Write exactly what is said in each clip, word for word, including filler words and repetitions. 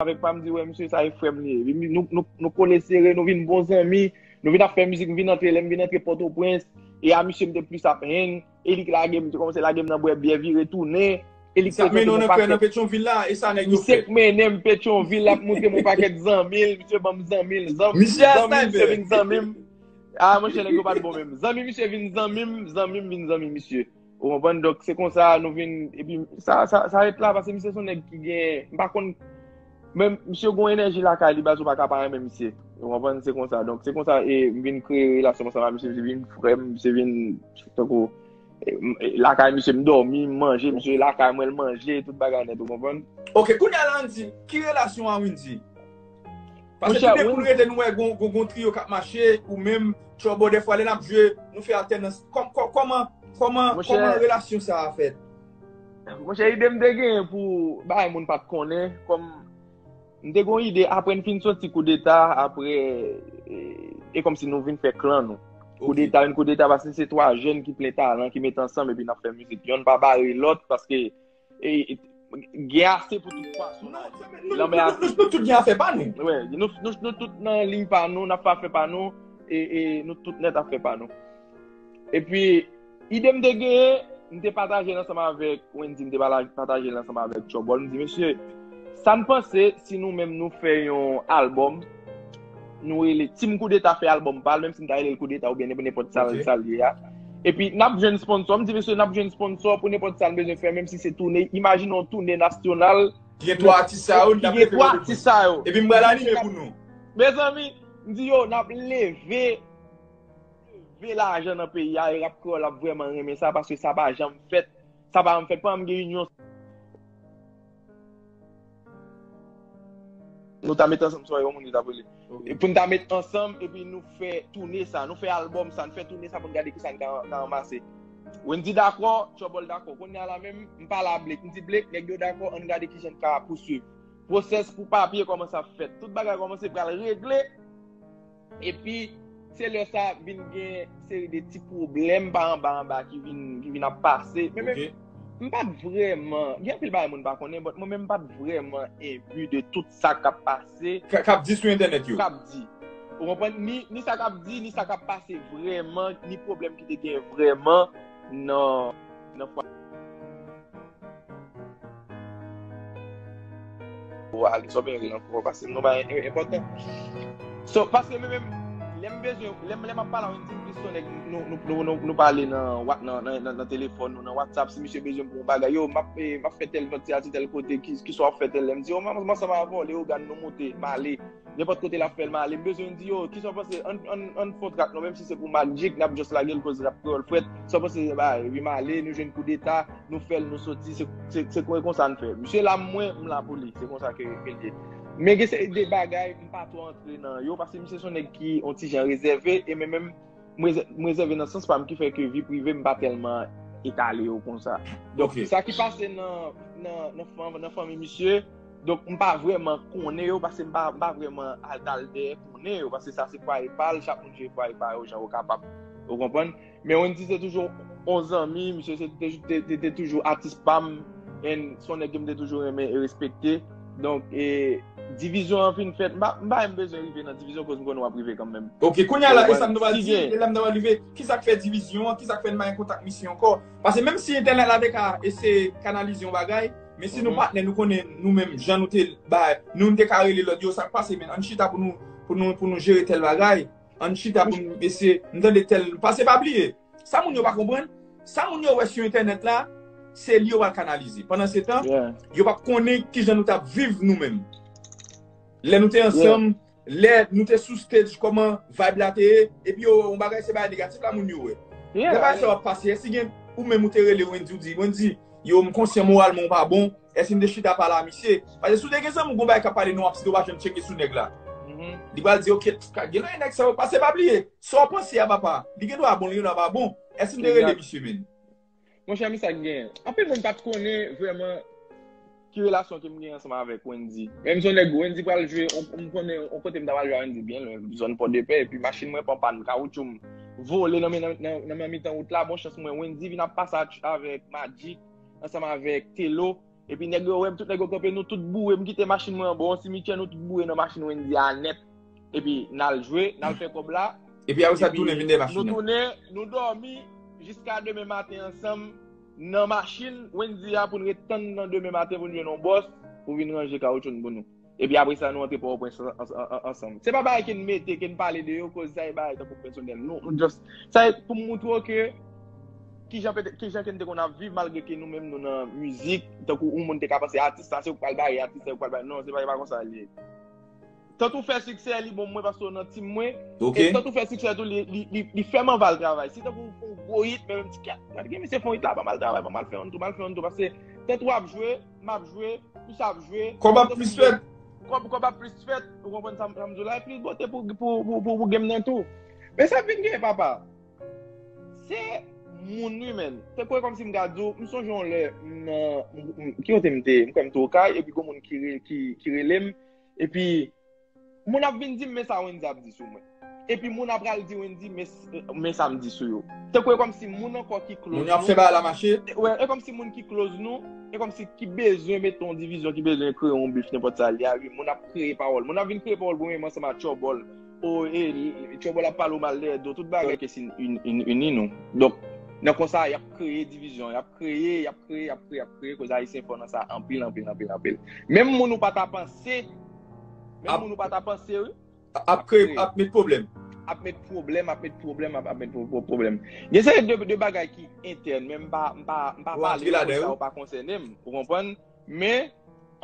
avèk pa m di, wè, misye, sa e frè m li ye. Epi nou, nou, nou kole sere, nou vin bon zanmi, nou vin ap fè mizik, m vin antre, lè m vin antre Pòtoprens, e a misye m te plis ap hang, e li k lage m, te kòmanse lage m nan bwè byè vire tounen, e li k Sa te mennen w nan kè nan Petyonvil la, e sa nèg yo fè. Misye k mennen m Petyonvil, l ap montre m yon pakèt zanmi l, misye ban m zanmi l, zanmi, Misye a zanmi, misye sniper. Vin zanmi m. Ah, monchè, nèg yo pa t bon menm. Zanmi misye vin zanmi m, zanmi m vin zanmi misye. Ou konprann? Donk, se konsa nou vin, epi sa, sa, sa ret la, paske misye se yon nèg ki gen, m pa konn, men misye gon enèji lakay li, baz ou pa ka pa renmen misye. Ou konprann? Se konsa. Donk, se konsa, e m vin kreye relasyon ansanm ak misye, misye vin frè m, misye vin, tankou, e, m, e, lakay misye m dòmi, m manje, misye lakay mwen l manje, tout bagay nèt, ou konprann? Ok, kounye a la, Wendy, ki relasyon a Wendy? Paske Monchè, tout depi nou Wendy rete nou wè gon, gon, gon triyo k ap mache, ou menm, Trouble, dèfwa lè n ap jwe, nou fè altènans. Kòm, kòm, kòman, kòman, Monchè, kòman relasyon sa a fèt? Monchè, ide m te genyen pou bagay moun pa t konnen, kòm m te gon ide apre n fin soti koudeta, apre, e, e kòmsi nou vin fè klan nou. Ok. Koudeta, yon koudeta, paske se twa jèn ki plen talan, ki met ansanm, epi n ap fè mizik. Yonn pa bare lòt, paske e, e, gen ase pou tout pwason. Non, nou, nou, nou, nou, nou, nou tout gen afè pa nou. Wè, nou, nou, nou tout nan liy pa nou, n ap fè afè pa nou, e, e nou tout nèt afè pa nou. Epi, ide m te genyen, m te pataje l ansanm avèk Wendy, m te pala-, pataje l ansanm avèk Trouble. M di, mesye, sa n panse si nou menm nou fè yon albòm, nou rele Team Koudeta fè albòm pa l, menm si n ta rele l Koudeta oubyen nenpòt sa l, Ok. sa l ye a. Epi, n ap jwenn sponsò. M di, mesye, n ap jwenn sponsò pou nenpòt sa n bezwen fè, menm si se tounen. Imajine yon tounen nasyonal. Ki gen twa atis sa yo, n ap leve yo depi. Ki gen twa atis sa yo. Epi m pral anime pou nou. Mezanmi, m di yo, n ap leve, leve lajan nan peyi a, e rap kreyòl ap vrèman renmen sa, paske sa pa janm fèt. Sa pa janm fèt. Pandan m gen inyon Nou ta met ansanm sou yon moun li t ap rele. Ok. E pou n ta met ansanm, epi nou fè tounen sa, nou fè albòm sa, nou fè tounen sa pou n gade kisa n ka, ka ranmase. Wendy dakò, Trouble dakò. Kounye a la menm, m pale a Blake. M di Blake, nèg yo dakò, ann gade kijan n ka pouswiv. Pwosès pou papye kòmanse ap fèt. Tout bagay kòmanse pral regle. Epi, se lè sa vin gen seri de ti pwoblèm pa anba anba ki vin, ki vin ap pase. Men, men, Ok. m pa t vrèman, gen anpil bagay moun pa konnen, but mwen menm m pa t vrèman enbi de tout sa k ap pase. Ka-, k ap di sou entènèt yo. K ap di. Ou konprann? Ni, ni sa k ap di, ni sa k ap pase vrèman, ni pwoblèm ki te gen vrèman nan, nan fwa. Ou ale, sa w bezwen rele ankò, paske nou bay enpòtan. So, paske mwen menm, lè m bezwen, lè m, lè m ap pale a Wendy, m plis se yon nèg, nou, nou, nou, nou, nou pale nan, wa-, nan, nan, nan, nan telefòn, nou nan WhatsApp, si misye bezwen m pou yon bagay, yo, m ap, eh, m ap fè tèl vant, se a ti tèl kote, ki, ki swa w ap fè tèl, lè m di, yo, m, m ansanm avè w, Leyogàn, nou moute, m ale. Nenpòt kote l ap fè l, m ale. M bezwen di yo, kisa w panse? Ann, ann, ann fè yon trak non, menm si se pou Magic, n ap just lage l koz rap kreyòl frèt. Sa w panse, ba, epi m ale, nou jwenn koudeta, nou fè l, nou soti, se, se, se konsa n fè. Misye la mwen, m la pou li. Se konsa ke, ke l ye. Men gen seri de bagay, m pa twò antre nan yo, paske misye se yon nèg ki yon ti jan rezève, e men menm, m rezè-, m rezève nan sans pa m, ki fè ke vi prive m pa tèlman etale yo konsa. Donk, Ok. sa ki pase nan, nan, nan fan-, nan fanmi misye, donk, m pa vrèman konnen yo, paske m pa, m pa vrèman al, al dèyè konnen yo, paske sa se pwaye pa l, chak moun jwe pwaye pa yo jan yo kapab. Ou konprann? Men Wendy se toujou yon zanmi, misye se te, te, te, te toujou atis pa m, and se yon nèg ke m te toujou renmen e respekte. Donk, e, divizyon an fin fèt, m pa, m pa menm bezwen rive nan divizyon, koz m konnen w ap rive kanmenm. Ok, kounye a la, Ou e sa m konprann? ta pral Si di, gen. e la m ta pral rive, kisa k fè divizyon an, kisa k fè n pa gen kontak misye ankò? Paske menm si entènèt la te ka eseye kanalize yon bagay, men si nou Mhm. patnè, nou konnen nou menm, jan nou te, ba, nou, nou te ka rele lòt yo, sa k pase, men ann chita pou nou, pou nou, pou nou jere tèl bagay, ann chita pou nou eseye, m tande tèl, paske pa bliye, sa moun yo pa konprann, sa moun yo wè sou entènèt la, se li yo pral kanalize. Pandan se tan, Yeah. yo p ap konnen kijan nou t ap viv nou menm. Lè nou te Yeah. ansanm, lè nou te sou stage, kòman vibe la te ye, epi yo, yon bagay se bagay negatif la moun yo wè. Yeah. Lè bagay sa yo ap pase, èske gen, ou menm ou te rele Wendy, ou di, Wendy, yo, m konsyan moralman ou pa bon, èske m te chita pale a misye? Paske si w te gen zanmi w, gon bagay k ap pale nan w ap site, w pa janm tcheke sou nèg la. Mhm. Li pral di, ok, ka gen lè nèg sa yo, paske pa bliye, sa w panse a papa, li gen dwa bon, li gen dwa pa bon. Èske m te rele Egzak. misye, men? Monchè, men sa k genyen. Anpil moun pa t konnen vrèman ki relasyon ke m gen ansanm avèk Wendy. Menm si yon nèg Wendy pral jwe, on, m konnen yon kote m ta pral jwe a Wendy byen lwen, zòn Pòdepè, epi machin mwen pran pàn, kawoutchou m vole nan, nan, nan, nan, nan mitan wout la, bon chans mwen, Wendy vin ap pase a, avèk Magic, ansanm avèk Telo, Epi nèg yo wè m, tout nèg yo kanpe, nou tout boure. M kite machin mwen anba yon simityè, nou tout boure nan machin Wendy a nèt. Epi n al jwe, n al fè kòb la. Epi apre sa, tounen vin dèyè machin nou nan. Tounen, nou dòmi jiska demen maten ansanm nan machin Wendy a pou n ret tann nan demen maten pou n jwenn yon bòs pou vin ranje kawotchou n pou nou. Epi apre sa, nou antre Pòtoprens an- an- an- ansanm. Se pa bagay ke n mete, ke n pale de yo, koz sa e bagay tankou pèsonèl. Nou, nou just, sa e pou m moutre w ke kijan pete- kijan ke n te konn ap viv, malgre ke nou menm nou nan mizik, tankou yon moun te ka panse atis sa se ou k pral bare, atis sa ou k pral bare. Non, se pa, e pa konsa l ye. Tantou fè siksè li bon mwen paske w nan team mwen. Ok. E tantou fè siksè tou li, li, li, li fè m anvi al travay. Si tankou w fè yon gwo hit, men menm ti kèt, gade gen misye fè yon hit la, ban m al travay, ban m al fè yon tou, ban m al fè yon tou. Paske tantou w ap jwe, m ap jwe, misye ap jwe. Kòb ap plis fèt. Kòb, kòb ap plis fèt. Ou konprann sa m sa m di w la? E plis bote pou, pou, pou, pou, pou game nan tou. Men sa k vin gen, papa. Se moun wi, men. Se kwè kòmsi m ka di w, m sonje yon lè, m nan, m- m- ki kote m te ye? M kwè m te Okay, epi gon moun ki, re- ki, ki rele m, epi moun ap vin di m, men sa Wendy ap di sou mwen. Epi moun ap pral di Wendy, men, men sa m di sou yo. Se kwè kòmsi moun ankò ki close. Moun yo ap fè bagay la mache. Wè, e kòmsi moun ki close nou, e kòmsi ki bezwen mete yon divizyon, ki bezwen kreye yon bif, nenpòt sa li a, wi. Moun ap kreye pawòl. Moun ap vin kreye pawòl pou menm ansanm ak Tchòbòl. O, e, Tchòbòl ap pale w mal dèyè do, tout bagay ke si ini nou. Donk, nan konsa, y ap kreye divizyon, y ap kreye, y ap kreye, y ap kreye, y ap kreye, koz ayisyen fò nan sa anpil, anpil, anpil, anpil. Menm moun ou pa ta panse, menm moun ou pa ta panse, wi. Ap kreye, ap met pwoblèm. Ap met pwoblèm, ap met pwoblèm, ap, ap met pwo- pwo- pwoblèm. Gen seri de, de bagay ki entèn, men m pa, m pa, m pa pale de sa yo pa konsène m, ou konprann? Men,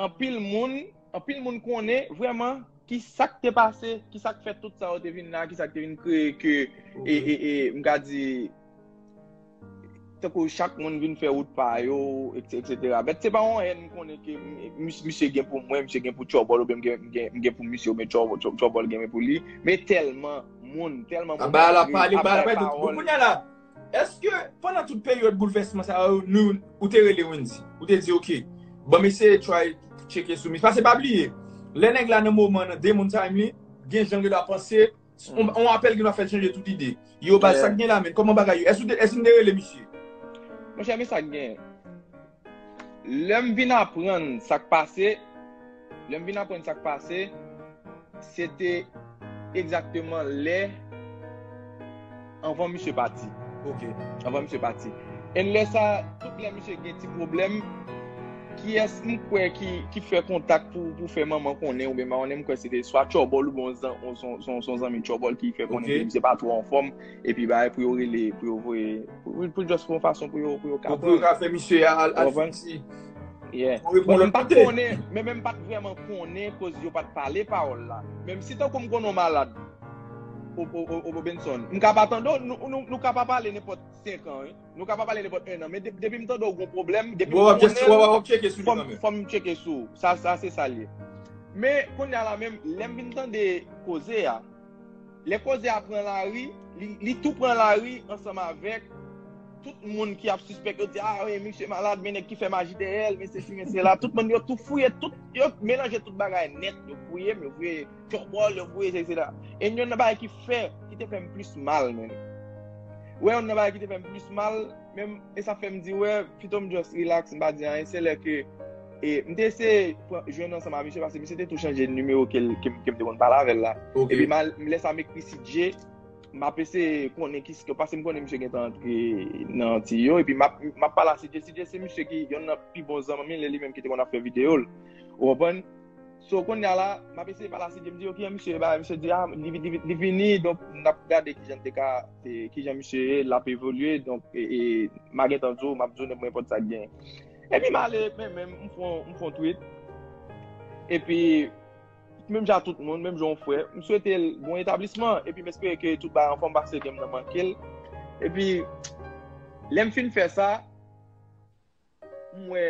anpil moun, anpil moun konnen vrèman ki sa k te pase, ki sa k fè tout sa yo te vin la, ki sa k te vin kreye ke, e, e, e, m ka di, tankou chak moun vin fè wout pa yo, et cetera. But se pa yon hèn m konnen ke m- mis- misye gen pou mwen, misye gen pou Tchòbòl, oubyen m gen, m gen, m gen pou misye, oubyen Tchòbòl, Tchò- Tchòbòl gen pou li. Men tèlman moun, tèlman moun Aba la pale, aba la pale, bon, kounye a la, èske pandan tout peryòd boulvèsman sa yo, nou, ou te rele Wendy, ou te di, "Ok, ban m eseye try tcheke sou misye." Paske pa bliye, lè nèg la nan moman nan demountime li, gen jan gen dwa panse, on, on apèl gen dwa fè l chanje tout ide. Yo, baz, sa k gen la, men, kòman bagay yo? Èske ou te- èske m te rele misye? Monchè, men sa k gen. Lè m vin aprann sa k pase, lè m vin aprann sa k pase, se te egzakteman lè anvan misye pati. Ok. Anvan misye pati. E lè sa, tout lè misye gen ti pwoblèm, kiyès m kwè ki, ki fè kontak pou, pou fè manman konnen, oubyen pa konnen, m kwè se te swa Tchòbòl oubyen yon zan- yon- yon- yon zanmi Tchòbòl ki fè konnen ke misye pa twò anfòm, epi bagay pou yo rele, pou yo voye, pou, pou just pou yon fason pou yo, pou yo ka Pou yo ka fè misye al, al fè ti. Yeah. Pou reponn Bon, lòt m pa t kote. Konnen, men, men m pa t vrèman konnen koz yo pa t pale pawòl la. Menm si tankou m konnen w malad, o, o, o, o Benson, m ka pa tande w, nou, nou, nou ka pa pale nenpòt senk an, wi. Nou ka pa pale nenpòt en an. Men de- depi m tande w gon pwoblèm, depi m Bon, w ap just, konnen w ap, l, w ap tcheke sou li fò m, kanmenm. Fò m tcheke sou w. Sa, sa se sa l ye. Men, kounye a la menm, lè m vin tande koze a, lè koze a pran lari, li, li tou pran lari ansanm avèk tout moun ki ap sispèk yo di, "Ah, wi, misye malad, men nèg ki fè maji dèyè l, men sesi, men sela." Tout moun yo tou fouye, tout, yo melanje tout bagay nèt. Yo fouye m, yo fouye Tchòbòl, yo fouye sesi la. E yon nan bagay ki fè, ki te fè m plis mal, men. Wè, yon nan bagay ki te fè m plis mal, men, e sa fè m di, wè, pito m just relax, m pa di anyen, se lè ke, e, m te eseye pran- jwenn ansanm ak misye, paske misye te tou chanje nimewo ke l- ke m ke m te konn pale avè l la. Ok. Epi m al- m lè sa m ekri C J, m ap eseye konnen ki, paske m konnen misye gentan antre nan Antiy yo, epi m ap, m ap pale a C J. C J se misye ki youn nan pi bon zanmi l, e li menm ki te konn ap fè videyo l. Ou konprann? So, kounye a la, m ap eseye pale a C J, m di, "Ok, misye, ba, misye di, ah, li, li, li vini, donk, n ap gade kijan te ka, te- kijan misye ye, l ap evolye, donk, e, e, m a gentan di w, m ap di w nenpòt sa k genyen." Epi m ale, men, men, m fè yon- m fè yon tweet. Epi, menm jan tout moun, menm jan yon frè, m swete l bon etablisman. Epi m espere ke tout bagay anfòm, paske gen m nan manke l. Epi, lè m fin fè sa, m wè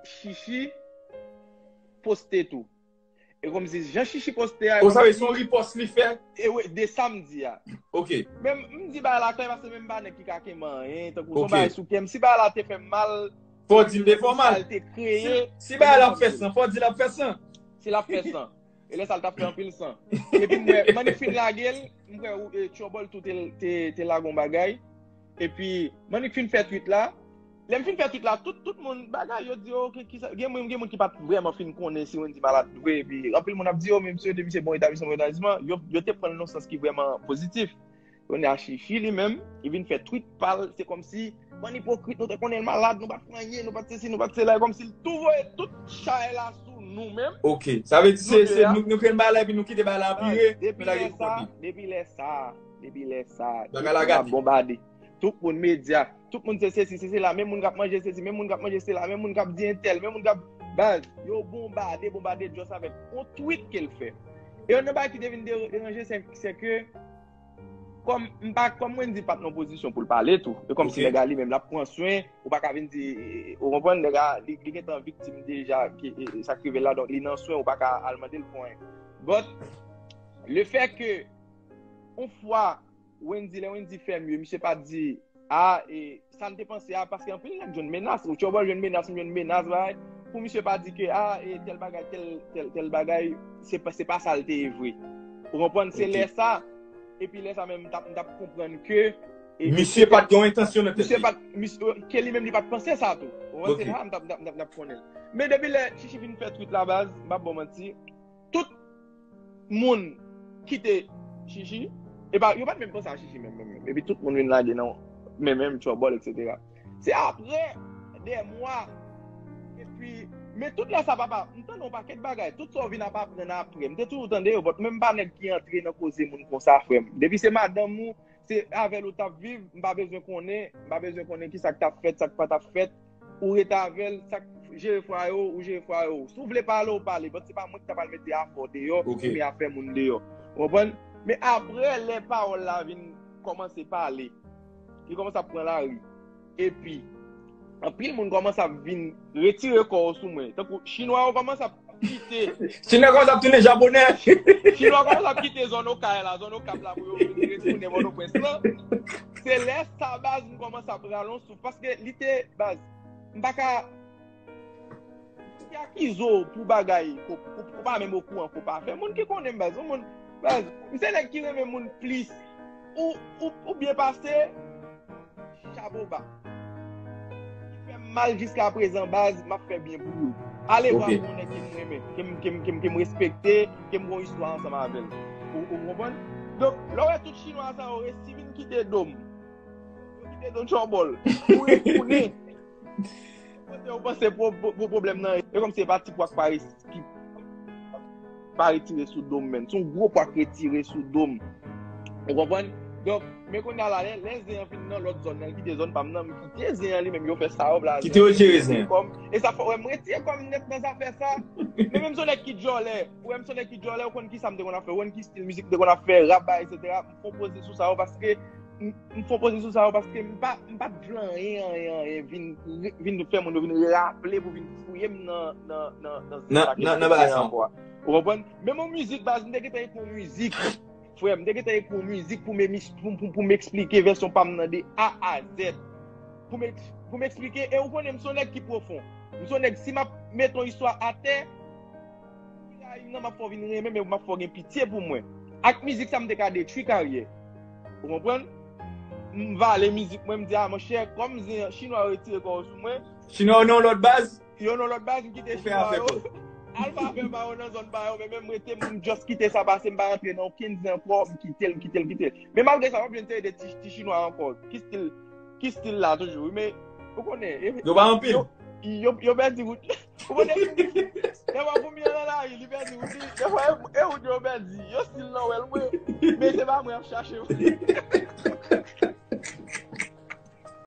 Chichi poste tou. E kòmsi jan Chichi poste a, Ou sa vle se yon ripost li fè? E wi, de sa m di a. Ok. Men m di bagay la klè, paske menm pa nèg ki ka kenbe anyen, tankou se yon bagay sou kè m. Si bagay la te fè m mal, fò di m te fè w mal. Te kreye. Si bagay la ap fè san, fò di l ap fè san. Si l ap fè san. E lè sa l t ap fè anpil san. Epi m wè, Manik fin lage l, m wè, e, Tchòbòl tou te, te, te lage yon bagay. Epi, Manik fin fè tweet la, Lè m fin fè tweet la, tout, tout moun, bagay, yo di, "Oh, ki, ki sa?" Gen moun, gen moun ki pa t vrèman fin konnen si Wendy malad vre, epi anpil moun ap di, "Oh, men misye, misye bon etablisman, bon etablisman." Yo, yo te pran l nan sans ki vrèman pozitif. Kounye a Chichi li menm, li vin fè tweet pa l, se kòmsi, "Bann ipokrit, nou te konnen l malad, nou pa t fè anyen, nou pa t sesi, nou pa t sela," e kòmsi l tou voye tout chay la sou nou menm. Ok, sa vle di se, se nou, nou kreye bagay la, epi nou kite bagay la anpire, depi lè sa, depi lè sa, depi lè sa, tout moun ap bonbade. Tout moun medya, tout moun se sesi, se sela, menm moun k ap manje sesi, menm moun k ap manje sela, menm moun k ap di entèl, menm moun k ap, baz, yo bonbade, bonbade just avèk yon tweet ke l fè. E yon nan bagay ki te vin de-, deranje, se, se ke kòm m pa, kòm Wendy pa t nan pozisyon pou l pale tou. E kòmsi nèg la li menm l ap pran swen, ou pa ka vin di, ou konprann, nèg la li, li gentan viktim deja, ki, e, e, sa k rive l la, donk li nan swen, ou pa ka al mande l pou anyen. But, le fait que, yon fwa, Wendy, lè Wendy fè mye, misye pa t di, a, e, sa n te panse a, paske anpil nèg jwenn menas, ou Trouble jwenn menas, m jwenn menas, bay, pou misye pa di ke, a, e, tèl bagay, tèl, tèl, tèl bagay, se pa, se pa sa l te ye vre. Ou konprann? Se lè sa, epi lè sa menm, m t ap, m t ap konprann ke, e, misye pa t gen yon entansyon nan tèt li. Misye pa t, misye, ke li menm li pa t panse sa tou. Ou konprann? Se la, m t ap, m t ap, m t ap, m t ap konnen l. Men depi lè Chichi vin fè tweet la, baz, m p ap ba w manti, tout moun kite Chichi. E pa, yo pa t menm panse a Chichi menm, menm, menm. Epi tout moun vin lage nan men menm, Trouble, et cetera. Se apre de mwa, epi, men tout lè sa, papa, m tande yon pakèt bagay. Tout sa w vin ap aprann apre. M te toujou tande yo, but men m pa nèg ki antre nan koze moun konsa, frè m. Depi se madanm ou, se avè l ou t ap viv, m pa bezwen konnen, m pa bezwen konnen ki sa k t ap fèt, sa k pa t ap fèt. Ou rete avè l, sa k jere fwaye w, ou jere fwaye w. Si w vle pale, w pale, but se pa mwen ki ta pral mete afè w deyò, oubyen afè moun deyò. Ou konprann? Men apre, lè pawòl la vin kòmanse pale, li kòmanse ap pran lari. Epi, anpil moun kòmanse ap vin retire kò yo sou mwen. Tankou, chinwa yo kòmanse ap kite. Chinwa kòmanse ap tounen japonè. Chinwa kòmanse ap kite zòn Okay la, zòn Okap la pou yo vin retounen Pòtoprens lan. Se lè sa, baz, m kòmanse ap rale yon souf, paske li te, baz, m pa ka, ki akize w pou bagay, ko, ko, ko pa menm okouran, ko pa fè. Moun ki konnen m, baz, yon moun, baz, m se nèg ki renmen moun plis. Ou, ou, ou byen pase, chapo ba. Li fè m mal jiska prezan, baz, m ap fè byen pou yo. Ale vwa pou yon nèg ke m renmen, ke m, ke m, ke m, ke m respekte, ke m gon istwa ansanm avè l. Ou, ou konprann? Donk, lè w wè tout chinwa sa yo resi vin kite do m, yo kite do Trouble, ou retounen. Kote ou panse pwo-, pwo-, pwoblèm nan ye? E kòmsi se pa ti pwa k pa res-, ki pa retire sou do m, menm. Se yon gwo pwa k retire sou do m. Ou konprann? Donk, men kounye a la, lè, lè zen an fin nan lòt zòn nan, l kite zòn pa m nan, m kite zen an li menm, yo fè sa yo blaze. Kite yo jere zen an. Kòm, e sa fè, wè, m retire kò m nèt nan zafè sa. Men menm se yon nèg ki djòlè, ou wè m se yon nèg ki djòlè, ou konn ki sa m te konn ap fè, ou konn ki stil mizik m te konn ap fè, rap, bay, et cetera. M fè yon poze sou sa yo paske m, m fè yon poze sou sa yo paske m pa, m pa t vle anyen, anyen, anyen vin, vin fè moun yo vin raple pou vin fouye m nan, nan, nan, nan zafè sa ki nan, nan bagay sa ankò. Ou konprann? Menm yon mizik, baz, m te gentan ekri yon mizik, frè, m te gentan ekri yon mizik pou m emis-, pou, pou, pou m eksplike vèsyon pa m nan de A a Z. Pou m eks-, pou m eksplike, e ou konnen m se yon nèg ki pwofon. M se yon nèg, si m ap mete yon istwa atè, ki rayi m nan, m ap fè w vin renmen, men m ap fè w gen pitye pou mwen. Ak mizik sa, m te ka detwi karyè. Ou konprann? M vale mizik mwen, m di, a, monchè, kòm zen chinwa yo retire kò yo sou mwen. Chinwa yo nan yon lòt baz? Yo nan yon lòt baz, m kite chinwa yo. Al pa fè pa yo nan zòn pa yo, men menm rete, m just kite sa pase, m pa rantre nan okenn zen ankò, m kite l, m kite l, m kite l. Men malgre sa, w ap jwenn seri de ti, ti chinwa ankò. Ki stil, ki stil la toujou, wi, men ou konnen, e, yo pa anpil. Yo, yo, yo pèdi wout. Ou konnen, dèfwa pou m ye nan lari, li pèdi wout li. Dèfwa, e, e wout yo pèdi. Yo stil nan wèl mwen. Men se pa mwen ap chache.